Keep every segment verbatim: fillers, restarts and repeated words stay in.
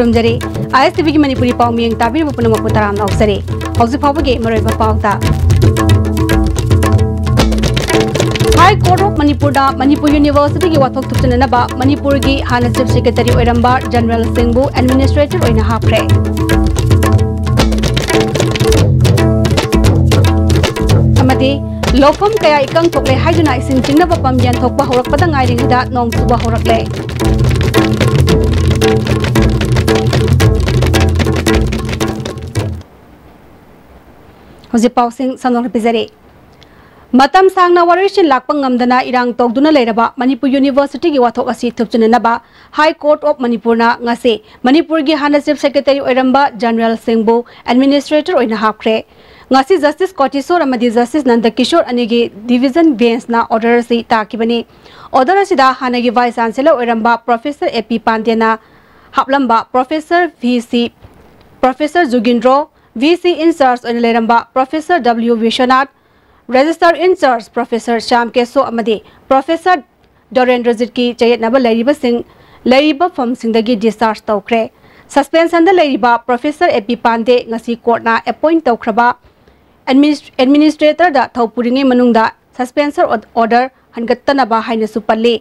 ꯈꯨꯔꯨꯝꯖꯔꯤ꯫ ꯑꯥꯏ ꯑꯦꯁ T ꯚꯤꯒꯤ ꯃꯅꯤꯄꯨꯔꯤ ꯄꯥꯎ ꯃꯤꯌꯦꯡ ꯇꯥꯕꯤꯔꯤꯕ ꯄꯨꯝꯅꯃꯛꯄꯨ ꯇꯔꯥꯝꯅ ꯑꯣꯛꯆꯔꯤ꯫ ꯍꯧꯖꯤꯛ ꯐꯥꯎꯕꯒꯤ ꯃꯔꯨꯑꯣꯏꯕ ꯄꯥꯎꯗ, High Court of ꯃꯅꯤꯄꯨꯔꯗ ꯃꯅꯤꯄꯨꯔ ꯌꯨꯅꯤꯚꯔꯁꯤꯇꯤꯒꯤ ꯋꯥꯊꯣꯛ ꯊꯨꯞꯆꯤꯟꯅꯅꯕ ꯃꯅꯤꯄꯨꯔꯒꯤ ꯍꯥꯟꯅ ꯆꯤꯐ ꯁꯦꯀ꯭ꯔꯦꯇꯔꯤ ꯑꯣꯏꯔꯝꯕ ꯖꯦꯅꯔꯦꯜ ꯁꯤꯡꯕꯨ ꯑꯦꯗꯃꯤꯅꯤꯁꯇ꯭ꯔꯦꯇꯔ ꯑꯣꯏꯅ ꯍꯥꯞꯈ꯭ꯔꯦ꯫ ꯑꯃꯗꯤ ꯂꯧꯐꯝ ꯀꯌꯥ ꯏꯀꯪ ꯊꯣꯛꯂꯦ ꯍꯥꯏꯗꯨꯅ ꯏꯁꯤꯡ ꯆꯤꯡꯅꯕ ꯄꯥꯝꯕꯤ ꯌꯥꯟꯊꯣꯛꯄ ꯍꯧꯔꯛꯄꯗ ꯉꯥꯏꯔꯤꯉꯩꯗ ꯅꯣꯡ ꯆꯨꯕ ꯍꯧꯔꯛꯂꯦ꯫ ꯍꯧꯖꯤꯛ ꯄꯥꯎꯁꯤꯡ ꯁꯟꯗꯣꯛꯅ ꯄꯤꯖꯔꯤ꯫ ꯃꯇꯝ ꯁꯥꯡꯅ ꯋꯥꯔꯣꯏꯁꯤꯟ ꯂꯥꯛꯄ ꯉꯝꯗꯅ ꯏꯔꯥꯡ ꯇꯧꯗꯨꯅ ꯂꯩꯔꯕ ꯃꯅꯤꯄꯨꯔ ꯌꯨꯅꯤꯚꯔꯁꯤꯇꯤꯒꯤ ꯋꯥꯊꯣꯛ ꯑꯁꯤ ꯊꯨꯞꯆꯤꯟꯅꯅꯕ ꯍꯥꯏ ꯀꯣꯔꯠ ꯑꯣꯐ ꯃꯅꯤꯄꯨꯔꯅ ꯉꯁꯤ ꯃꯅꯤꯄꯨꯔꯒꯤ ꯍꯥꯟꯅ ꯆꯤꯐ ꯁꯦꯀ꯭ꯔꯦꯇꯔꯤ ꯑꯣꯏꯔꯝꯕ ꯖꯦꯅꯔꯦꯜ ꯁꯤꯡꯕꯨ ꯑꯦꯗꯃꯤꯅꯤꯁꯇ꯭ꯔꯦꯇꯔ ꯑꯣꯏꯅ ꯍꯥꯞꯈ꯭ꯔꯦ꯫ ꯉꯁꯤ ꯖꯁꯇꯤꯁ ꯀꯣꯇꯦꯁꯣꯔ ꯑꯃꯗꯤ ꯖꯁꯇꯤꯁ ꯅꯟꯗꯀꯤꯁꯣꯔ ꯑꯅꯤꯒꯤ ꯗꯤꯚꯤꯖꯟ ꯕꯦꯟꯁꯅ ꯑꯣꯔꯗꯔ ꯑꯁꯤ ꯇꯥꯈꯤꯕꯅꯤ꯫ ꯑꯣꯔꯗꯔ ꯑꯁꯤꯗ ꯍꯥꯟꯅꯒꯤ ꯚꯥꯏꯁ ꯆꯥꯟꯁꯦꯂꯔ ꯑꯣꯏꯔꯝꯕ ꯄ꯭ꯔꯣꯐꯦꯁꯔ ꯑꯦ ꯄꯤ ꯄꯥꯟꯗꯦꯅ ꯍꯥꯞꯂꯝꯕ professor V C, professor ꯖꯨꯒꯤꯟꯗ꯭ꯔꯣ, V C ꯏꯟ ꯆꯥꯔꯖ ꯑꯣꯏꯅ ꯂꯩꯔꯝꯕ ꯄ꯭ꯔꯣꯐꯦꯁꯔ ꯗꯕ꯭ꯂꯤꯌꯨ ꯕꯤꯁ꯭ꯋꯅꯥꯊ, ꯔꯦꯖꯤꯁꯇ꯭ꯔꯥꯔ ꯏꯟ ꯆꯥꯔꯖ ꯄ꯭ꯔꯣꯐꯦꯁꯔ ꯁ꯭ꯌꯥꯝ ꯀꯦꯁꯣ ꯑꯃꯗꯤ ꯄ꯭ꯔꯣꯐꯦꯁꯔ ꯗꯣꯔꯦꯟꯗ꯭ꯔꯖꯤꯠꯀꯤ ꯆꯌꯦꯠꯅꯕ ꯂꯩꯔꯤꯕꯁꯤꯡ ꯂꯩꯔꯤꯕ ꯐꯝꯁꯤꯡꯗꯒꯤ ꯗꯤꯁꯆꯥꯔꯖ ꯇꯧꯈ꯭ꯔꯦ꯫ ꯁꯁꯄꯦꯟꯁꯟꯗ ꯂꯩꯔꯤꯕ ꯄ꯭ꯔꯣꯐꯦꯁꯔ ꯑꯦ ꯄꯤ ꯄꯥꯟꯗꯦ ꯉꯁꯤ ꯀꯣꯔꯠꯅ ꯑꯦꯄꯣꯏꯟꯠ ꯇꯧꯈ꯭ꯔꯕ ꯑꯦꯗꯃꯤꯅꯤꯁ-, ꯑꯦꯗꯃꯤꯅꯤꯁꯇ꯭ꯔꯦꯇꯔꯗ ꯊꯧ ꯄꯨꯔꯤꯉꯩ ꯃꯅꯨꯡꯗ ꯁꯁꯄꯦꯟꯁꯟ ꯑꯣ-, ꯑꯣꯔꯗꯔ ꯍꯟꯒꯠꯇꯅꯕ ꯍꯥꯏꯅꯁꯨ ꯄꯜꯂꯤ꯫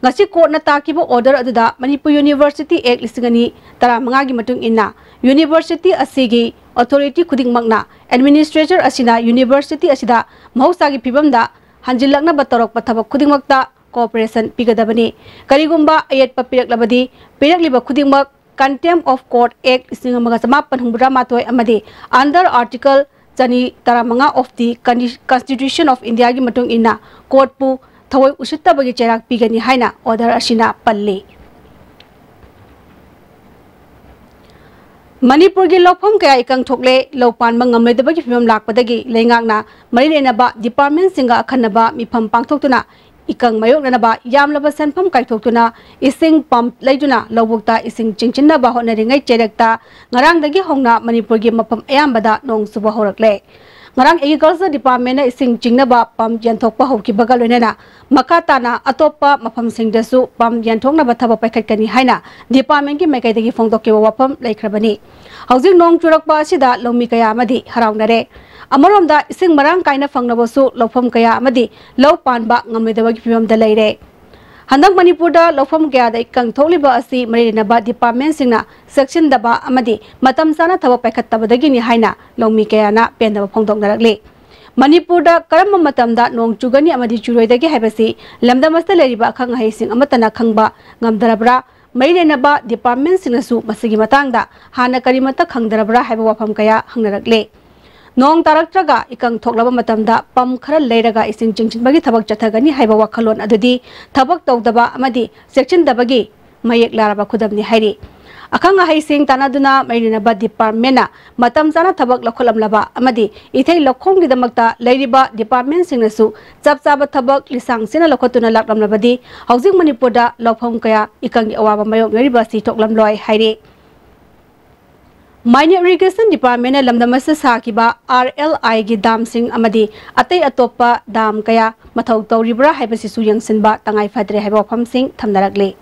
ꯉꯁꯤ ꯀꯣꯔꯠꯅ ꯇꯥꯈꯤꯕ ꯑꯣꯔꯗꯔ ꯑꯗꯨꯗ ꯃꯅꯤꯄꯨꯔ ꯌꯨꯅꯤꯚꯔꯁꯤꯇꯤ ꯑꯦꯛ ꯂꯤꯁꯤꯡ ꯑꯅꯤ ꯇꯔꯥꯃꯉꯥꯒꯤ ꯃꯇꯨꯡ ꯏꯟꯅ ꯌꯨꯅꯤꯚꯔꯁꯤꯇꯤ ꯑꯁꯤꯒꯤ ꯑꯣꯊꯣꯔꯤꯇꯤ ꯈꯨꯗꯤꯡꯃꯛꯅ ꯑꯦꯗꯃꯤꯅꯤꯁꯇ꯭ꯔꯦꯇꯔ ꯑꯁꯤꯅ ꯌꯨꯅꯤꯚꯔꯁꯤꯇꯤ ꯑꯁꯤꯗ ꯃꯍꯧꯁꯥꯒꯤ ꯐꯤꯕꯝꯗ ꯍꯟꯖꯤꯜꯂꯛꯅꯕ ꯇꯧꯔꯛꯄ ꯊꯕꯛ ꯈꯨꯗꯤꯡꯃꯛꯇ ꯀꯣꯑꯣꯄꯔꯦꯁꯟ ꯄꯤꯒꯗꯕꯅꯤ꯫ ꯀꯔꯤꯒꯨꯝꯕ ꯑꯌꯦꯠꯄ ꯄꯤꯔꯛꯂꯕꯗꯤ ꯄꯤꯔꯛꯂꯤꯕ ꯈꯨꯗꯤꯡꯃꯛ Contempt of Court Act ꯂꯤꯁꯤꯡ ꯑꯃꯒ ꯆꯃꯥꯄꯟ ꯍꯨꯝꯐꯨꯇꯔꯥ ꯃꯥꯊꯣꯏ ꯑꯃꯗꯤ under Article ꯆꯅꯤ ꯇꯔꯥꯃꯉꯥ of the Condi-, Constitution of Indiaꯒꯤ ꯃꯇꯨꯡ ꯏꯟꯅ ꯀꯣꯔꯠꯄꯨ ꯊꯑꯣꯏ ꯎꯁꯤꯠꯇꯕꯒꯤ ꯆꯩꯔꯥꯛ ꯄꯤꯒꯅꯤ ꯍꯥꯏꯅ ꯑꯣꯔꯗꯔ ꯑꯁꯤꯅ ꯄꯜꯂꯤ꯫ ꯃꯅꯤꯄꯨꯔꯒꯤ ꯂꯧꯐꯝ ꯀꯌꯥ ꯏꯀꯪ ꯊꯣꯛꯂꯦ꯫ ꯂꯧ ꯄꯥꯟꯕ ꯉꯝꯂꯣꯏꯗꯕꯒꯤ ꯐꯤꯕꯝ ꯂꯥꯛꯄꯗꯒꯤ ꯂꯩꯉꯥꯛꯅ ꯃꯔꯤ ꯂꯩꯅꯕ ꯗꯤꯄꯥꯔꯠꯃꯦꯟꯁꯤꯡꯒ ꯑꯈꯟꯅꯕ ꯃꯤꯐꯝ ꯄꯥꯡꯊꯣꯛꯇꯨꯅ ꯏꯀꯪ ꯃꯥꯌꯣꯛꯅꯅꯕ ꯌꯥꯝꯂꯕ ꯁꯦꯟꯐꯝ ꯀꯥꯏꯊꯣꯛꯇꯨꯅ ꯏꯁꯤꯡ ꯄꯝꯞ ꯂꯩꯗꯨꯅ ꯂꯧꯕꯨꯛꯇ ꯏꯁꯤꯡ ꯆꯤꯡꯁꯤꯟꯅꯕ ꯍꯣꯠꯅꯔꯤꯉꯩ ꯆꯩꯔꯛꯇ ꯉꯔꯥꯡꯗꯒꯤ ꯍꯧꯅ ꯃꯅꯤꯄꯨꯔꯒꯤ ꯃꯐꯝ ꯑꯌꯥꯝꯕꯗ ꯅꯣꯡ ꯆꯨꯕ ꯍꯧꯔꯛꯂꯦ꯫ ꯉꯔꯥꯡ Agriculture Department ꯅ ꯏꯁꯤꯡ ꯆꯤꯡꯅꯕ pump ꯌꯦꯟꯊꯣꯛꯄ ꯍꯧꯈꯤꯕꯒ ꯂꯣꯏꯅꯅ ꯃꯈꯥ ꯇꯥꯅ ꯑꯇꯣꯞꯄ ꯃꯐꯝꯁꯤꯡꯗꯁꯨ pump ꯌꯦꯟꯊꯣꯛꯅꯕ ꯊꯕꯛ ꯄꯥꯏꯈꯠꯀꯅꯤ ꯍꯥꯏꯅ department ꯀꯤ ꯃꯥꯏꯀꯩꯗꯒꯤ ꯐꯣꯡꯗꯣꯛꯈꯤꯕ ꯋꯥꯐꯝ ꯂꯩꯈ꯭ꯔꯕꯅꯤ꯫ ꯍꯧꯖꯤꯛ ꯅꯣꯡ ꯆꯨꯔꯛꯄ ꯑꯁꯤꯗ ꯂꯧꯃꯤ ꯀꯌꯥ ꯑꯃꯗꯤ ꯍꯔꯥꯎꯅꯔꯦ꯫ ꯑꯃꯔꯣꯝꯗ ꯏꯁꯤꯡ ꯃꯔꯥꯡ ꯀꯥꯏꯅ ꯐꯪꯂꯕꯁꯨ ꯂꯧꯐꯝ ꯀꯌꯥ ꯑꯃꯗꯤ ꯂꯧ ꯄꯥꯟꯕ ꯉꯝꯂꯣꯏꯗꯕꯒꯤ ꯐꯤꯕꯝꯗ ꯂꯩꯔꯦ꯫ ꯍꯟꯗꯛ ꯃꯅꯤꯄꯨꯔꯗ ꯂꯧꯐꯝ ꯀꯌꯥꯗ ꯏꯀꯪ ꯊꯣꯛꯂꯤꯕ ꯑꯁꯤ ꯃꯔꯤ ꯂꯩꯅꯕ department ꯁꯤꯡꯅ ꯆꯦꯛꯁꯤꯟꯗꯕ ꯑꯃꯗꯤ ꯃꯇꯝ ꯆꯥꯅ ꯊꯕꯛ ꯄꯥꯏꯈꯠꯇꯕꯗꯒꯤꯅꯤ ꯍꯥꯏꯅ ꯂꯧꯃꯤ ꯀꯌꯥꯅ ꯄꯦꯟꯗꯕ ꯐꯣꯡꯗꯣꯛꯅꯔꯛꯂꯤ꯫ ꯃꯅꯤꯄꯨꯔꯗ ꯀꯔꯝꯕ ꯃꯇꯝꯗ ꯅꯣꯡ ꯆꯨꯒꯅꯤ ꯑꯃꯗꯤ ꯆꯨꯔꯣꯏꯗꯒꯦ ꯍꯥꯏꯕꯁꯤ ꯂꯝꯗꯝ ꯑꯁꯤꯗ ꯂꯩꯔꯤꯕ ꯑꯈꯪ ꯑꯍꯩꯁꯤꯡ ꯑꯃꯠꯇꯅ ꯈꯪꯕ ꯉꯝꯗ꯭ꯔꯕ꯭ꯔꯥ? ꯃꯔꯤ ꯂꯩꯅꯕ department ꯁꯤꯡꯅꯁꯨ ꯃꯁꯤꯒꯤ ꯃꯇꯥꯡꯗ ꯍꯥꯟꯅ ꯀꯔꯤꯃꯠꯇ ꯈꯪꯗ꯭ꯔꯕ꯭ꯔꯥ ꯍꯥꯏꯕ ꯋꯥꯐꯝ ꯀꯌꯥ ꯍꯪꯅꯔꯛꯂꯦ꯫ ꯅꯣꯡ ꯇꯥꯔꯛꯇ꯭ꯔꯒ ꯏꯀꯪ ꯊꯣꯛꯂꯕ ꯃꯇꯝꯗ pump ꯈꯔ ꯂꯩꯔꯒ ꯏꯁꯤꯡ ꯆꯤꯡꯁꯤꯟꯕꯒꯤ ꯊꯕꯛ ꯆꯠꯊꯒꯅꯤ ꯍꯥꯏꯕ ꯋꯥꯈꯜꯂꯣꯟ ꯑꯗꯨꯗꯤ ꯊꯕꯛ ꯇꯧꯗꯕ ꯑꯃꯗꯤ ꯆꯦꯛꯁꯤꯟꯗꯕꯒꯤ ꯃꯌꯦꯛ ꯂꯥꯔꯕ ꯈꯨꯗꯝꯅꯤ ꯍꯥꯏꯔꯤ꯫ ꯑꯈꯪ ꯑꯍꯩꯁꯤꯡ ꯇꯥꯟꯅꯗꯨꯅ ꯃꯔꯤ ꯂꯩꯅꯕ department ꯅ ꯃꯇꯝ ꯆꯥꯅ ꯊꯕꯛ ꯂꯧꯈꯠꯂꯝꯂꯕ ꯑꯃꯗꯤ ꯏꯊꯩ ꯂꯧꯈꯣꯡꯒꯤꯗꯃꯛꯇ ꯂꯩꯔꯤꯕ department ꯁꯤꯡꯅꯁꯨ ꯆꯞ ꯆꯥꯕ ꯊꯕꯛ ꯂꯤꯁꯥꯡ ꯁꯤꯟꯅ ꯂꯧꯈꯠꯇꯨꯅ ꯂꯥꯛꯂꯝꯂꯕꯗꯤ ꯍꯧꯖꯤꯛ ꯃꯅꯤꯄꯨꯔꯗ ꯂꯧꯐꯝ ꯀꯌꯥ ꯏꯀꯪꯒꯤ ꯑꯋꯥꯕ ꯃꯥꯌꯣꯛꯅꯔꯤꯕ ꯑꯁꯤ ꯊꯣꯛꯂꯝꯂꯣꯏ ꯍꯥꯏꯔꯤ꯫ Minor Irrigation Department ꯅ ꯂꯝꯗꯝ ꯑꯁꯤꯗ ꯁꯥꯈꯤꯕ R L I ꯒꯤ dam ꯁꯤꯡ ꯑꯃꯗꯤ ꯑꯇꯩ ꯑꯇꯣꯞꯄ dam ꯀꯌꯥ ꯃꯊꯧ ꯇꯧꯔꯤꯕ꯭ꯔꯥ ꯍꯥꯏꯕꯁꯤꯁꯨ ꯌꯦꯡꯁꯤꯟꯕ ꯇꯉꯥꯏ ꯐꯗ꯭ꯔꯦ ꯍꯥꯏꯕ ꯋꯥꯐꯝꯁꯤꯡ ꯊꯝꯅꯔꯛꯂꯤ꯫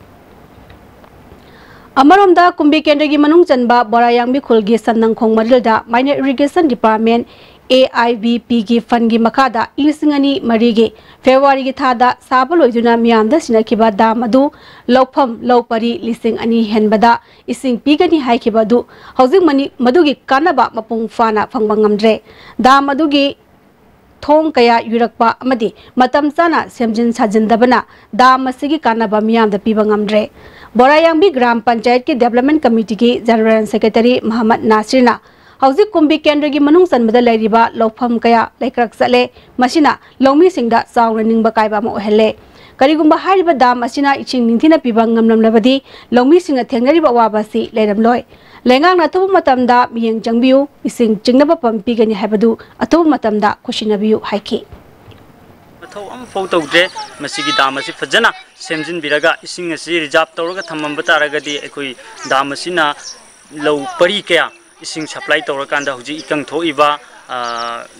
ꯑꯃꯔꯣꯝꯗ ꯀꯨꯝꯕꯤ ꯀꯦꯟꯗ꯭ꯔꯒꯤ ꯃꯅꯨꯡ ꯆꯟꯕ ꯕꯣꯔꯥꯌꯥꯡꯕꯤ ꯈꯨꯜꯒꯤ ꯁꯟꯅꯪꯈꯣꯡ ꯃꯔꯤꯜꯗ Minor Irrigation Department, A I V P ꯒꯤ fund ꯀꯤ ꯃꯈꯥꯗ ꯏꯪ ꯂꯤꯁꯤꯡ ꯑꯅꯤ ꯃꯔꯤꯒꯤ February ꯒꯤ ꯊꯥꯗ ꯁꯥꯕ ꯂꯣꯏꯗꯨꯅ ꯃꯤꯌꯥꯝꯗ ꯁꯤꯟꯅꯈꯤꯕ dam ꯑꯗꯨ ꯂꯧꯐꯝ ꯂꯧ ꯄꯔꯤ ꯂꯤꯁꯤꯡ ꯑꯅꯤ ꯍꯦꯟꯕꯗ ꯏꯁꯤꯡ ꯄꯤꯒꯅꯤ ꯍꯥꯏꯈꯤꯕ ꯑꯗꯨ ꯍꯧꯖꯤꯛ ꯃꯅꯤ-, ꯃꯗꯨꯒꯤ ꯀꯥꯟꯅꯕ ꯃꯄꯨꯡ ꯐꯥꯅ ꯐꯪꯕ ꯉꯝꯗ꯭ꯔꯦ꯫ Dam ꯑꯗꯨꯒꯤ ꯊꯣꯡ ꯀꯌꯥ ꯌꯨꯔꯛꯄ ꯑꯃꯗꯤ ꯃꯇꯝ ꯆꯥꯅ ꯁꯦꯝꯖꯤꯟ ꯁꯥꯖꯤꯟꯗꯕꯅ dam ꯑꯁꯤꯒꯤ ꯀꯥꯟꯅꯕ ꯃꯤꯌꯥꯝꯗ ꯄꯤꯕ ꯉꯝꯗ꯭ꯔꯦ꯫ ꯕꯣꯔꯥꯌꯥꯡꯕꯤ ꯒ꯭ꯔꯥꯝ ꯄꯟꯆꯥꯌꯠꯀꯤ Development Committee ꯒꯤ General Secretary ꯃꯍꯃꯗ ꯅꯥꯁꯤꯔꯅ ꯍꯧꯖꯤꯛ ꯀꯨꯝꯕꯤ ꯀꯦꯟꯗ꯭ꯔꯒꯤ ꯃꯅꯨꯡ ꯆꯟꯕꯗ ꯂꯩꯔꯤꯕ ꯂꯧꯐꯝ ꯀꯌꯥ ꯂꯩꯀ꯭ꯔꯛ ꯆꯠꯂꯦ, ꯃꯁꯤꯅ ꯂꯧꯃꯤꯁꯤꯡꯗ ꯆꯥꯎꯅ ꯅꯤꯡꯕ ꯀꯥꯏꯕ ꯑꯃ ꯑꯣꯏꯍꯜꯂꯦ꯫ ꯀꯔꯤꯒꯨꯝꯕ ꯍꯥꯏꯔꯤꯕ dam ꯑꯁꯤꯅ ꯏꯁꯤꯡ ꯅꯤꯡꯊꯤꯅ ꯄꯤꯕ ꯉꯝꯂꯝꯂꯕꯗꯤ ꯂꯧꯃꯤꯁꯤꯡꯅ ꯊꯦꯡꯅꯔꯤꯕ ꯑꯋꯥꯕ ꯑꯁꯤ ꯂꯩꯔꯝꯂꯣꯏ꯫ ꯂꯩꯉꯥꯛꯅ ꯑꯊꯨꯕ ꯃꯇꯝꯗ ꯃꯤꯠꯌꯦꯡ ꯆꯪꯕꯤꯌꯨ, ꯏꯁꯤꯡ ꯆꯤꯡꯅꯕ pump ꯄꯤꯒꯅꯤ ꯍꯥꯏꯕꯗꯨ ꯑꯊꯨꯕ ꯃꯇꯝꯗ ꯈꯨꯠꯁꯤꯟꯅꯕꯤꯌꯨ ꯍꯥꯏꯈꯤ꯫ ꯃꯊꯧ ꯑꯃꯐꯥꯎ ꯇꯧꯗ꯭ꯔꯦ꯫ ꯃꯁꯤꯒꯤ dam ꯑꯁꯤ ꯐꯖꯅ ꯁꯦꯝꯖꯤꯟꯕꯤꯔꯒ ꯏꯁꯤꯡ ꯑꯁꯤ reserve ꯇꯧꯔꯒ ꯊꯝꯃꯝꯕ ꯇꯥꯔꯒꯗꯤ ꯑꯩꯈꯣꯏ dam ꯑꯁꯤꯅ ꯂꯧ ꯄꯔꯤ ꯀꯌꯥ ꯏꯁꯤꯡ supply ꯇꯧꯔꯀꯥꯟꯗ ꯍꯧꯖꯤꯛ ꯏꯀꯪ ꯊꯣꯛꯏꯕ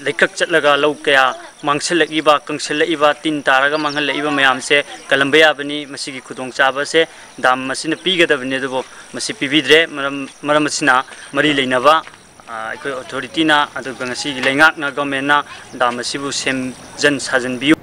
ꯂꯩꯀꯛ ꯆꯠꯂꯒ ꯂꯧ ꯀꯌꯥ ꯃꯥꯡꯁꯤꯜꯂꯛꯏꯕ, ꯀꯪꯁꯤꯜꯂꯛꯏꯕ, ꯇꯤꯟ ꯇꯥꯔꯒ ꯃꯥꯡꯍꯜꯂꯛꯏꯕ ꯃꯌꯥꯝꯁꯦ ꯀꯜꯂꯝꯕ ꯌꯥꯕꯅꯤ꯫ ꯃꯁꯤꯒꯤ ꯈꯨꯗꯣꯡꯆꯥꯕꯁꯦ ꯗꯥꯝ ꯑꯁꯤꯅ ꯄꯤꯒꯗꯕꯅꯤ, ꯑꯗꯨꯕꯨ ꯃꯁꯤ ꯄꯤꯕꯤꯗ꯭ꯔꯦ꯫ ꯃꯔꯝ ꯃꯔꯝ ꯑꯁꯤꯅ ꯃꯔꯤ ꯂꯩꯅꯕ ꯑꯩꯈꯣꯏ ꯑꯣꯊꯣꯔꯤꯇꯤꯅ, ꯑꯗꯨꯒ ꯉꯁꯤꯒꯤ ꯂꯩꯉꯥꯛꯅ, ꯒꯣꯔꯃꯦꯟꯅ ꯗꯥꯝ ꯑꯁꯤꯕꯨ ꯁꯦꯝꯖꯤꯟ ꯁꯥꯖꯤꯟꯕꯤꯌꯨ꯫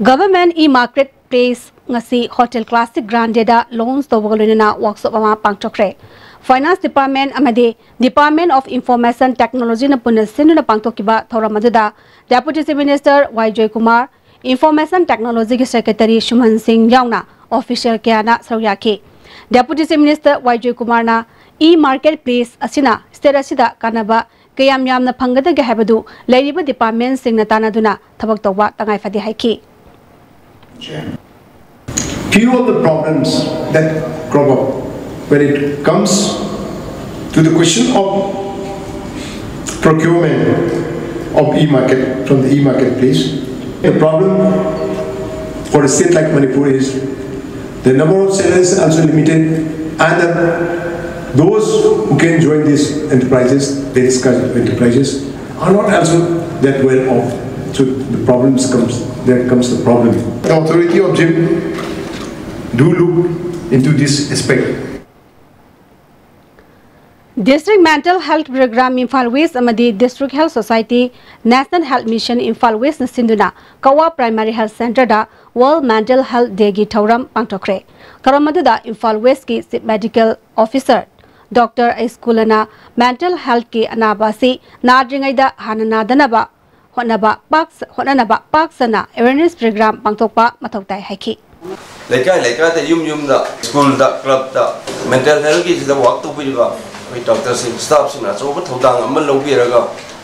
Government E-Market Place ꯉꯁꯤ Hotel Classic Grandeꯗ launch ꯇꯧꯕꯒ ꯂꯣꯏꯅꯅ workshop ꯑꯃ ꯄꯥꯡꯊꯣꯛꯈ꯭ꯔꯦ꯫ Finance Department ꯑꯃꯗꯤ Department of Information Technologyꯅ ꯄꯨꯟꯅ ꯁꯤꯟꯗꯨꯅ ꯄꯥꯡꯊꯣꯛꯈꯤꯕ ꯊꯧꯔꯝ ꯑꯗꯨꯗ Deputy Chief Minister ꯋꯥꯏ ꯖꯣꯏꯀꯨꯃꯥꯔ, Information Technologyꯒꯤ Secretary ꯁꯨꯃꯟ ꯁꯤꯡ ꯌꯥꯎꯅ official ꯀꯌꯥꯅ ꯁꯔꯨꯛ ꯌꯥꯈꯤ꯫ Deputy Chief Minister ꯋꯥꯏ ꯖꯣꯏꯀꯨꯃꯥꯔꯅ E-Market Place ꯑꯁꯤꯅ state ꯑꯁꯤꯗ ꯀꯥꯟꯅꯕ ꯀꯌꯥꯝ ꯌꯥꯝꯅ ꯐꯪꯒꯗꯒꯦ ꯍꯥꯏꯕꯗꯨ ꯂꯩꯔꯤꯕ departmentꯁꯤꯡꯅ ꯇꯥꯟꯅꯗꯨꯅ ꯊꯕꯛ ꯇꯧꯕ ꯇꯉꯥꯏ ꯐꯗꯦ ꯍꯥꯏꯈꯤ꯫ Few of the problems that crop up when it comes to the question of procurement of e-market from the e-marketplace. A problem for a state like Manipur is the number of sellers is also limited, and that those who can join these enterprises, they discuss enterprises, are not also that well off. So the problems comes, there comes the problem. The authority of GIM do look into this aspect. District Mental Health Program Imphal West ꯑꯃꯗꯤ District Health Society, National Health Mission Imphal Westꯅ ꯁꯤꯟꯗꯨꯅ ꯀꯋꯥ Primary Health Centreꯗ World Mental Health Dayꯒꯤ ꯊꯧꯔꯝ ꯄꯥꯡꯊꯣꯛꯈ꯭ꯔꯦ꯫ ꯊꯧꯔꯝ ꯑꯗꯨꯗ Imphal Westꯀꯤ Chief Medical Officer Doctor ꯑꯩꯁ ꯀꯨꯂꯅ mental healthꯀꯤ ꯑꯅꯥꯕ ꯑꯁꯤ ꯅꯥꯗ꯭ꯔꯤꯉꯩꯗ ꯍꯥꯟꯅ ꯅꯥꯗꯅꯕ ꯍꯣꯠꯅꯕ ꯄꯥꯛ ꯍꯣꯠꯅꯅꯕ ꯄꯥꯛ ꯁꯟꯅ awareness program ꯄꯥꯡꯊꯣꯛꯄ ꯃꯊꯧ ꯇꯥꯏ ꯍꯥꯏꯈꯤ꯫ ꯂꯩꯀꯥꯏ ꯂꯩꯀꯥꯏꯗ, ꯌꯨꯝ ꯌꯨꯝꯗ, ꯁ꯭ꯀꯨꯜꯗ, ꯀ꯭ꯂꯕꯇ mental healthꯀꯤꯁꯤꯗ work ꯇꯧꯕꯤꯔꯤꯕ ꯑꯩꯈꯣꯏ doctorꯁꯤꯡ, staffꯁꯤꯡꯅ ꯑꯆꯧꯕ ꯊꯧꯗꯥꯡ ꯑꯃ ꯂꯧꯕꯤꯔꯒ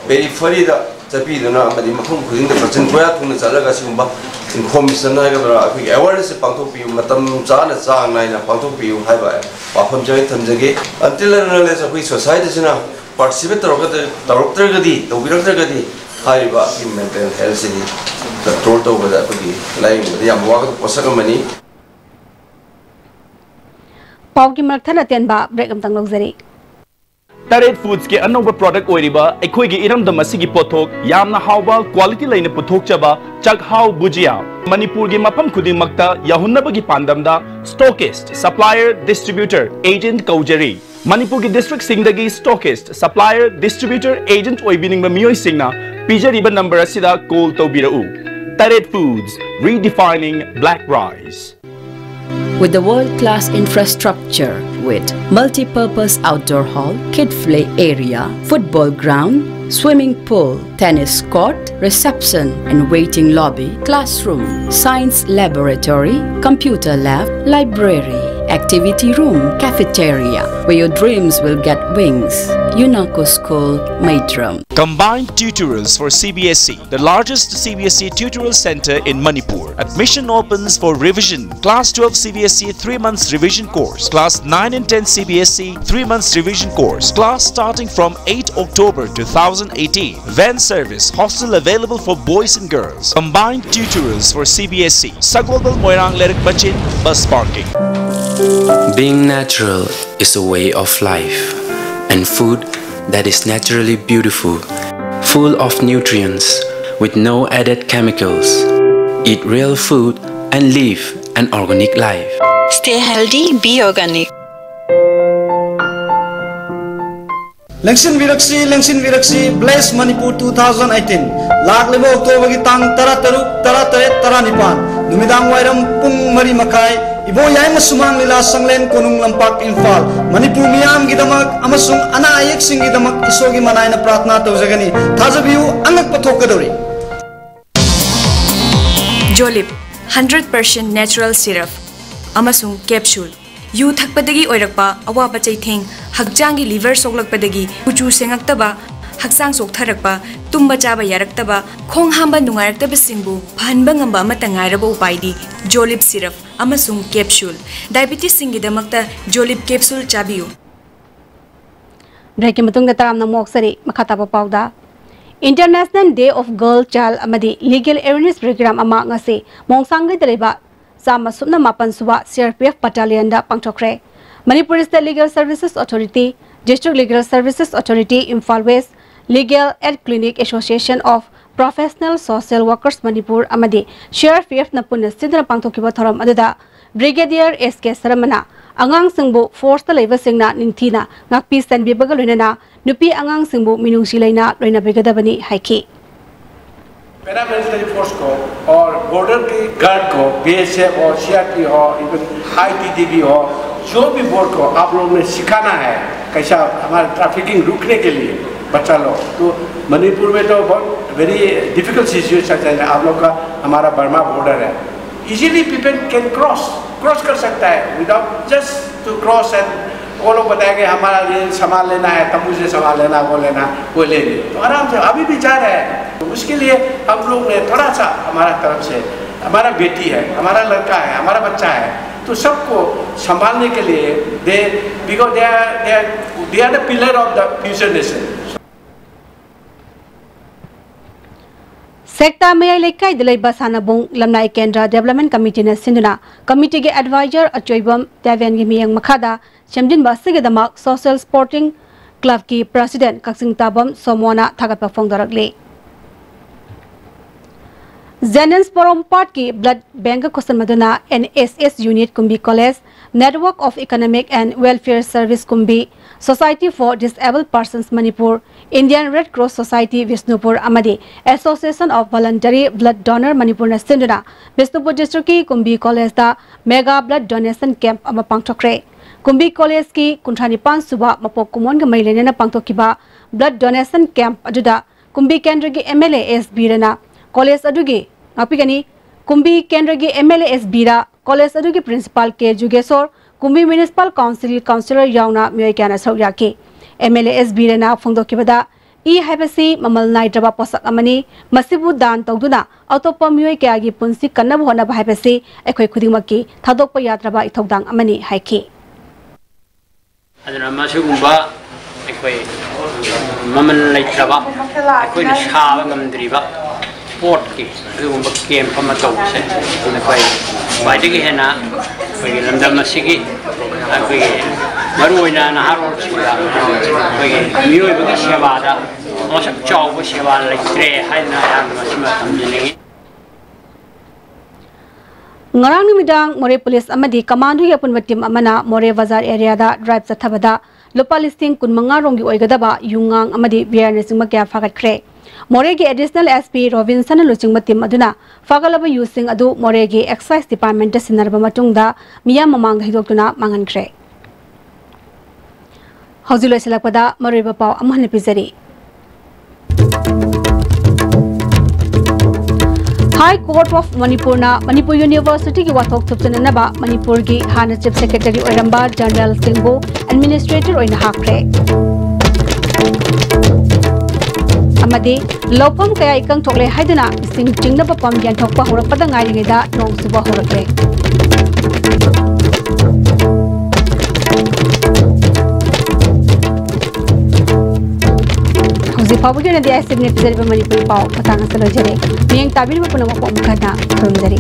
peripheryꯗ ꯆꯠꯄꯤꯗꯨꯅ ꯑꯃꯗꯤ ꯃꯐꯝ ꯈꯨꯗꯤꯡꯗ ꯀꯛꯆꯤꯡ ꯀꯣꯏꯔꯥ ꯊꯣꯡꯅ ꯆꯠꯂꯒ ꯁꯤꯒꯨꯝꯕ information ꯍꯥꯏꯒꯗ꯭ꯔꯥ, ꯑꯩꯈꯣꯏꯒꯤ awarenessꯁꯦ ꯄꯥꯡꯊꯣꯛꯄꯤꯌꯨ꯫ ꯃꯇꯝ ꯆꯥꯅ, ꯆꯥꯡ ꯅꯥꯏꯅ ꯄꯥꯡꯊꯣꯛꯄꯤꯌꯨ ꯍꯥꯏꯕ ꯋꯥꯐꯝꯁꯦ ꯑꯩ ꯊꯝꯖꯒꯦ꯫ Until and unless ꯑꯩꯈꯣꯏ societyꯁꯤꯅ participate ꯇꯧꯔꯛꯇ꯭ꯔꯒꯗꯤ, ꯇꯧꯕꯤꯔꯛꯇ꯭ꯔꯒꯗꯤ ꯍꯥꯏꯔꯤꯕ mental healthꯁꯤꯗꯤ control ꯇꯧꯕꯗ, ꯑꯩꯈꯣꯏꯒꯤ ꯂꯥꯏꯌꯦꯡꯕꯗ ꯌꯥꯝ ꯋꯥꯒꯗꯕ ꯄꯣꯠꯁꯛ ꯑꯃꯅꯤ꯫ ꯄꯥꯎꯒꯤ ꯃꯔꯛ ꯊꯠꯅ ꯑꯇꯦꯟꯕ break ꯑꯃꯇꯪ ꯂꯧꯖꯔꯤ꯫ ꯇꯔꯦꯠ ꯐꯨꯗꯁꯀꯤ ꯑꯅꯧꯕ ꯄ꯭ꯔꯣꯗꯛ ꯑꯣꯏꯔꯤꯕ ꯑꯩꯈꯣꯏꯒꯤ ꯏꯔꯝꯗꯝ ꯑꯁꯤꯒꯤ ꯄꯣꯠꯊꯣꯛ ꯌꯥꯝꯅ ꯍꯥꯎꯕ, ꯀ꯭ꯋꯥꯂꯤꯇꯤ ꯂꯩꯅ ꯄꯨꯊꯣꯛꯆꯕ ꯆꯥꯛꯍꯥꯎ ꯕꯨꯖꯤꯌꯥ ꯃꯅꯤꯄꯨꯔꯒꯤ ꯃꯐꯝ ꯈꯨꯗꯤꯡꯃꯛꯇ ꯌꯧꯍꯟꯅꯕꯒꯤ ꯄꯥꯟꯗꯝꯗ ꯁ꯭ꯇꯣꯀꯤꯁ꯭ꯠ, ꯁꯄ꯭ꯂꯥꯏꯌꯔ, ꯗꯤꯁꯇ꯭ꯔꯤꯕ꯭ꯌꯨꯇꯔ, ꯑꯦꯖꯦꯟꯠ ꯀꯧꯖꯔꯤ꯫ ꯃꯅꯤꯄꯨꯔꯒꯤ ꯗꯤꯁꯇ꯭ꯔꯤꯛꯁꯤꯡꯗꯒꯤ ꯁ꯭ꯇꯣꯀꯤꯁ꯭ꯠ, ꯁꯄ꯭ꯂꯥꯏꯌꯔ, ꯗꯤꯁꯇ꯭ꯔꯤꯕ꯭ꯌꯨꯇꯔ, ꯑꯦꯖꯦꯟꯠ ꯑꯣꯏꯕꯤꯅꯤꯡꯕ ꯃꯤꯑꯣꯏꯁꯤꯡꯅ ꯄꯤꯖꯔꯤꯕ ꯅꯝꯕꯔ ꯑꯁꯤꯗ ꯀꯣꯜ ꯇꯧꯕꯤꯔꯛꯎ꯫ ꯇꯔꯦꯠ foods, redefining black rice. With the world-class infrastructure with multi-purpose outdoor hall, kid play area, football ground, swimming pool, tennis court, reception and waiting lobby, classroom, science laboratory, computer lab, library, activity room, cafeteria, where your dreams will get wings. Unako School, Maitram. Combined Tutorials for C B S E, the largest C B S E tutorial center in Manipur. Admission opens for revision. Class twelve C B S E three months revision course. Class nine and ten C B S E three months revision course. Class starting from eight October two thousand eighteen. Van service, hostel available for boys and girls. Combined Tutorials for C B S E. Sagolbal Moirang Lerik Bachin, bus parking. Being natural is a way of life, and food that is naturally beautiful, full of nutrients, with no added chemicals. Eat real food and live an organic life. Stay healthy, be organic. ꯂꯦꯡꯁꯤꯟꯕꯤꯔꯛꯁꯤ, ꯂꯦꯡꯁꯤꯟꯕꯤꯔꯛꯁꯤ, Bless Manipur two thousand eighteen꯫ ꯂꯥꯛꯂꯤꯕ ꯑꯣꯛꯇꯣꯕꯔꯒꯤ ꯇꯥꯡ ꯇꯔꯥꯇꯔꯨꯛ, ꯇꯔꯥꯇꯔꯦꯠ, ꯇꯔꯥꯅꯤꯄꯥꯟ, ꯅꯨꯃꯤꯗꯥꯡ ꯋꯥꯏꯔꯝ ꯄꯨꯡ ꯃꯔꯤ ꯃꯈꯥꯏ, ꯏꯕꯣ ꯌꯥꯏꯃ ꯁꯨꯃꯥꯡ ꯂꯤꯂꯥ ꯁꯪꯂꯦꯟ ꯀꯣꯅꯨꯡ ꯂꯝꯄꯥꯛ, ꯏꯝꯐꯥꯜ꯫ ꯃꯅꯤꯄꯨꯔ ꯃꯤꯌꯥꯝꯒꯤꯗꯃꯛ ꯑꯃꯁꯨꯡ ꯑꯅꯥ ꯑꯌꯦꯛꯁꯤꯡꯒꯤꯗꯃꯛ ꯏꯁꯣꯔꯒꯤ ꯃꯅꯥꯏꯅ ꯄ꯭ꯔꯥꯔꯊꯅꯥ ꯇꯧꯖꯒꯅꯤ꯫ ꯊꯥꯖꯕꯤꯌꯨ, ꯑꯉꯛꯄ ꯊꯣꯛꯀꯗꯧꯔꯤ꯫ ꯖꯣꯂꯤꯞ, hundred percent natural syrup ꯑꯃꯁꯨꯡ capsule꯫ ꯌꯨ ꯊꯛꯄꯗꯒꯤ ꯑꯣꯏꯔꯛꯄ ꯑꯋꯥꯕ ꯆꯩꯊꯦꯡ, ꯍꯛꯆꯥꯡꯒꯤ liver ꯁꯣꯛꯂꯛꯄꯗꯒꯤ ꯀꯨꯆꯨ ꯁꯦꯡꯉꯛꯇꯕ, ꯍꯛꯆꯥꯡ ꯆꯣꯛꯊꯔꯛꯄ, ꯇꯨꯝꯕ ꯆꯥꯕ ꯌꯥꯔꯛꯇꯕ, ꯈꯣꯡ ꯍꯥꯝꯕ ꯅꯨꯡꯉꯥꯏꯔꯛꯇꯕꯁꯤꯡꯕꯨ ꯐꯍꯟꯕ ꯉꯝꯕ ꯑꯃꯠꯇ ꯉꯥꯏꯔꯕ ꯎꯄꯥꯏꯗꯤ ꯖꯣꯂꯤꯞ syrup ꯑꯃꯁꯨꯡ capsule꯫ Diabetesꯁꯤꯡꯒꯤꯗꯃꯛꯇ ꯖꯣꯂꯤꯞ capsule ꯆꯥꯕꯤꯌꯨ꯫ ꯕ꯭ꯔꯦꯛꯀꯤ ꯃꯇꯨꯡꯗ ꯇꯔꯥꯝꯅ ꯑꯃꯨꯛ ꯑꯣꯛꯆꯔꯤ꯫ ꯃꯈꯥ ꯇꯥꯕ ꯄꯥꯎꯗ, International Day of Girl Child ꯑꯃꯗꯤ Legal Awareness Program ꯑꯃ ꯉꯁꯤ ꯃꯣꯡꯁꯥꯡꯒꯩꯗ ꯂꯩꯕ ꯆꯥꯝꯃ ꯁꯨꯞꯅ ꯃꯥꯄꯟ ꯁꯨꯕ C R P F Battalionꯗ ꯄꯥꯡꯊꯣꯛꯈ꯭ꯔꯦ꯫ Manipur State Legal Services Authority, District Legal Services Authority, Imphal West, Legal Aid Clinic, Association of Professional Social Workers Manipur ꯑꯃꯗꯤ C R P F ꯅ ꯄꯨꯟꯅ ꯁꯤꯟꯗꯨꯅ ꯄꯥꯡꯊꯣꯛꯈꯤꯕ ꯊꯧꯔꯝ ꯑꯗꯨꯗ Brigadier S K ꯁꯔꯃꯅ ꯑꯉꯥꯡꯁꯤꯡꯕꯨ force ꯇ ꯂꯩꯕꯁꯤꯡꯅ ꯅꯤꯡꯊꯤꯅ ꯉꯥꯛꯄꯤ ꯁꯦꯟꯕꯤꯕꯒ ꯂꯣꯏꯅꯅ ꯅꯨꯄꯤ ꯑꯉꯥꯡꯁꯤꯡꯕꯨ ꯃꯤꯅꯨꯡꯁꯤ ꯂꯩꯅ ꯂꯣꯏꯅꯕꯤꯒꯗꯕꯅꯤ ꯍꯥꯏꯈꯤ꯫ Paramilitary force को और border की guard को, B S F हो, C R P हो, even I T B P हो, जो भी force को आप लोग ने सिखाना है, कैसा हमारा trafficking रुकने के लिए बच्चा लोग। तो मणिपुर में तो बहुत very difficult situation है, आप लोग का हमारा बर्मा border है, easily people can cross, cross कर सकता है without just to cross and वो लोग बताएंगे हमारा ये सामान लेना है, तंबू से सामान लेना, वो लेना, वो ले ले। तो आराम से अभी भी जा रहे हैं। तो उसके लिए हम लोग ने थोड़ा सा हमारा तरफ से, हमारा बेटी है, हमारा लड़का है, हमारा बच्चा है, तो सबको संभालने के लिए दे, because they are, they are, they are the pillar of the future nation. ꯁꯦꯛꯇꯥ ꯃꯌꯥꯏ ꯂꯩꯀꯥꯏꯗ ꯂꯩꯕ ꯁꯥꯟꯅꯕꯨꯡ ꯂꯝꯂꯥꯏ ꯀꯦꯟꯗ꯭ꯔ Development Committee ꯅ ꯁꯤꯟꯗꯨꯅ committee ꯒꯤ advisor ꯑꯆꯣꯏꯕꯝ ꯗꯦꯕꯦꯟꯒꯤ ꯃꯤꯠꯌꯦꯡ ꯃꯈꯥꯗ ꯁꯦꯝꯖꯤꯟꯕ ꯑꯁꯤꯒꯤꯗꯃꯛ Social Sporting Club ꯀꯤ President ꯀꯛꯆꯤꯡ ꯇꯥꯕꯝ ꯁꯣꯃꯣꯅ ꯊꯥꯒꯠꯄ ꯐꯣꯡꯗꯣꯔꯛꯂꯤ꯫ Jennings ꯄꯣꯔꯣꯝꯄꯥꯠꯀꯤ blood bank ꯒ ꯈꯨꯠꯁꯝꯅꯗꯨꯅ N S S unit ꯀꯨꯝꯕꯤ College, Network of Economic and Welfare Service ꯀꯨꯝꯕꯤ, Society for Disabled Persons Manipur, Indian Red Cross Society Bishnupur ꯑꯃꯗꯤ Association of Voluntary Blood Donor ꯃꯅꯤꯄꯨꯔꯅ ꯁꯤꯟꯗꯨꯅ Bishnupur district ꯀꯤ ꯀꯨꯝꯕꯤ college ꯇ mega blood donation camp ꯑꯃ ꯄꯥꯡꯊꯣꯛꯈ꯭ꯔꯦ꯫ ꯀꯨꯝꯕꯤ college ꯀꯤ ꯀꯨꯟꯊ꯭ꯔꯥ ꯅꯤꯄꯥꯟ ꯁꯨꯕ ꯃꯄꯣꯛ ꯀꯨꯝꯑꯣꯟꯒ ꯃꯔꯤ ꯂꯩꯅꯅ ꯄꯥꯡꯊꯣꯛꯈꯤꯕ blood donation camp ꯑꯗꯨꯗ ꯀꯨꯝꯕꯤ ꯀꯦꯟꯗ꯭ꯔꯒꯤ M L A S ꯕꯤꯔꯦꯅ college ꯑꯗꯨꯒꯤ ꯉꯥꯛꯄꯤꯒꯅꯤ꯫ ꯀꯨꯝꯕꯤ ꯀꯦꯟꯗ꯭ꯔꯒꯤ M L A S Vira, college ꯑꯗꯨꯒꯤ principal K Jugeshor, ꯀꯨꯝꯕꯤ municipal council councillor ꯌꯥꯎꯅ ꯃꯤꯑꯣꯏ ꯀꯌꯥꯅ ꯁꯔꯨꯛ ꯌꯥꯈꯤ꯫ M L A S ꯕꯤꯔꯦꯅ ꯐꯣꯡꯗꯣꯛꯈꯤꯕꯗ, E ꯍꯥꯏꯕꯁꯤ ꯃꯃꯜ ꯅꯥꯏꯗ꯭ꯔꯕ ꯄꯣꯠꯁꯛ ꯑꯃꯅꯤ꯫ ꯃꯁꯤꯕꯨ ꯗꯥꯟ ꯇꯧꯗꯨꯅ ꯑꯇꯣꯞꯄ ꯃꯤꯑꯣꯏ ꯀꯌꯥꯒꯤ ꯄꯨꯟꯁꯤ ꯀꯟꯅꯕ ꯍꯣꯠꯅꯕ ꯍꯥꯏꯕꯁꯤ ꯑꯩꯈꯣꯏ ꯈꯨꯗꯤꯡꯃꯛꯀꯤ ꯊꯥꯗꯣꯛꯄ ꯌꯥꯗ꯭ꯔꯕ ꯏꯊꯧꯗꯥꯡ ꯑꯃꯅꯤ ꯍꯥꯏꯈꯤ꯫ ꯑꯗꯨꯅ ꯃꯁꯤꯒꯨꯝꯕ ꯑꯩꯈꯣꯏ ꯃꯃꯜ ꯂꯩꯇ꯭ꯔꯕ, ꯑꯩꯈꯣꯏꯅ ꯁꯥꯕ ꯉꯝꯗ꯭ꯔꯤꯕ ꯄꯣꯠꯀꯤ ꯑꯗꯨꯒꯨꯝꯕ camp ꯑꯃ ꯇꯧꯕꯁꯦ ꯑꯩꯈꯣꯏ ꯈ꯭ꯋꯥꯏꯗꯒꯤ ꯍꯦꯟꯅ ꯑꯩꯈꯣꯏꯒꯤ ꯂꯝꯗꯝ ꯑꯁꯤꯒꯤ ꯑꯩꯈꯣꯏꯒꯤ ꯃꯔꯨꯑꯣꯏꯅ ꯅꯍꯥꯔꯣꯜꯁꯤꯡꯗ ꯑꯩꯈꯣꯏꯒꯤ ꯃꯤꯑꯣꯏꯕꯒꯤ ꯁꯦꯕꯥꯗ ꯃꯁꯛ ꯆꯥꯎꯕ ꯁꯦꯕꯥ ꯂꯩꯇ꯭ꯔꯦ ꯍꯥꯏꯗꯅ ꯑꯩꯍꯥꯛꯅ ꯃꯁꯤꯃ ꯊꯝꯖꯅꯤꯡꯏ꯫ ꯉꯔꯥꯡ ꯅꯨꯃꯤꯗꯥꯡ ꯃꯣꯔꯦ ꯄꯨꯂꯤꯁ ꯑꯃꯗꯤ ꯀꯃꯥꯟꯗꯣꯒꯤ ꯑꯄꯨꯟꯕ ꯇꯤꯝ ꯑꯃꯅ ꯃꯣꯔꯦ ꯕꯖꯥꯔ ꯑꯦꯔꯤꯌꯥꯗ ꯗ꯭ꯔꯥꯏꯚ ꯆꯠꯊꯕꯗ ꯂꯨꯄꯥ ꯂꯤꯁꯤꯡ ꯀꯨꯟꯃꯉꯥ ꯔꯣꯝꯒꯤ ꯑꯣꯏꯒꯗꯕ ꯌꯨꯉꯥꯡ ꯑꯃꯗꯤ ꯕꯤꯌꯔꯅꯆꯤꯡꯕ ꯀꯌꯥ ꯐꯥꯒꯠꯈ꯭ꯔꯦ꯫ ꯃꯣꯔꯦꯒꯤ ꯑꯦꯗꯤꯁꯅꯦꯜ ꯑꯦꯁ ꯄꯤ ꯔꯣꯕꯤꯟꯁꯟꯅ ꯂꯨꯆꯤꯡꯕ ꯇꯤꯝ ꯑꯗꯨꯅ ꯐꯥꯒꯠꯂꯕ ꯌꯨꯁꯤꯡ ꯑꯗꯨ ꯃꯣꯔꯦꯒꯤ ꯑꯦꯛꯁꯥꯏꯖ ꯗꯤꯄꯥꯔꯠꯃꯦꯟꯇ ꯁꯤꯟꯅꯔꯕ ꯃꯇꯨꯡꯗ ꯃꯤꯌꯥꯝ ꯃꯃꯥꯡꯗ ꯍꯩꯗꯣꯛꯇꯨꯅ ꯃꯥꯡꯍꯟꯈ꯭ꯔꯦ꯫ ꯍꯧꯖꯤꯛ ꯂꯣꯏꯁꯤꯜꯂꯛꯄꯗ ꯃꯔꯨꯑꯣꯏꯕ ꯄꯥꯎ ꯑꯃꯨꯛ ꯍꯟꯅ ꯄꯤꯖꯔꯤ꯫ High Court of ꯃꯅꯤꯄꯨꯔꯅ ꯃꯅꯤꯄꯨꯔ ꯌꯨꯅꯤꯚꯔꯁꯤꯇꯤꯒꯤ ꯋꯥꯊꯣꯛ ꯊꯨꯞꯆꯟꯅꯅꯕ ꯃꯅꯤꯄꯨꯔꯒꯤ ꯍꯥꯟꯅ ꯆꯤꯐ ꯁꯦꯀ꯭ꯔꯦꯇꯔꯤ ꯑꯣꯏꯔꯝꯕ ꯖꯦꯅꯔꯦꯜ ꯁꯤꯡꯕꯨ ꯑꯦꯗꯃꯤꯅꯤꯁꯇ꯭ꯔꯦꯇꯔ ꯑꯣꯏꯅ ꯍꯥꯞꯈ꯭ꯔꯦ꯫ ꯑꯃꯗꯤ ꯂꯧꯐꯝ ꯀꯌꯥ ꯏꯀꯪ ꯊꯣꯛꯂꯦ ꯍꯥꯏꯗꯨꯅ ꯏꯁꯤꯡ ꯆꯤꯡꯅꯕ ꯄꯝ ꯌꯦꯟꯊꯣꯛꯄ ꯍꯧꯔꯛꯄꯗ ꯉꯥꯏꯔꯤꯉꯩꯗ ꯅꯣꯡ ꯆꯨꯕ ꯍꯧꯔꯛꯂꯦ꯫ ꯍꯧꯖꯤꯛ ꯐꯥꯎꯕꯒꯤ ꯑꯣꯏꯅꯗꯤ ꯑꯩ ꯁꯤꯕꯅ ꯄꯤꯖꯔꯤꯕ ꯃꯅꯤꯄꯨꯔꯤ ꯄꯥꯎ ꯃꯇꯥꯡ ꯑꯁꯤꯗ ꯂꯣꯏꯖꯔꯦ꯫ ꯃꯤꯠꯌꯦꯡ ꯇꯥꯕꯤꯔꯤꯕ ꯄꯨꯝꯅꯃꯛꯄꯨ ꯑꯃꯨꯛ ꯍꯟꯅ ꯈꯨꯔꯨꯝꯖꯔꯤ꯫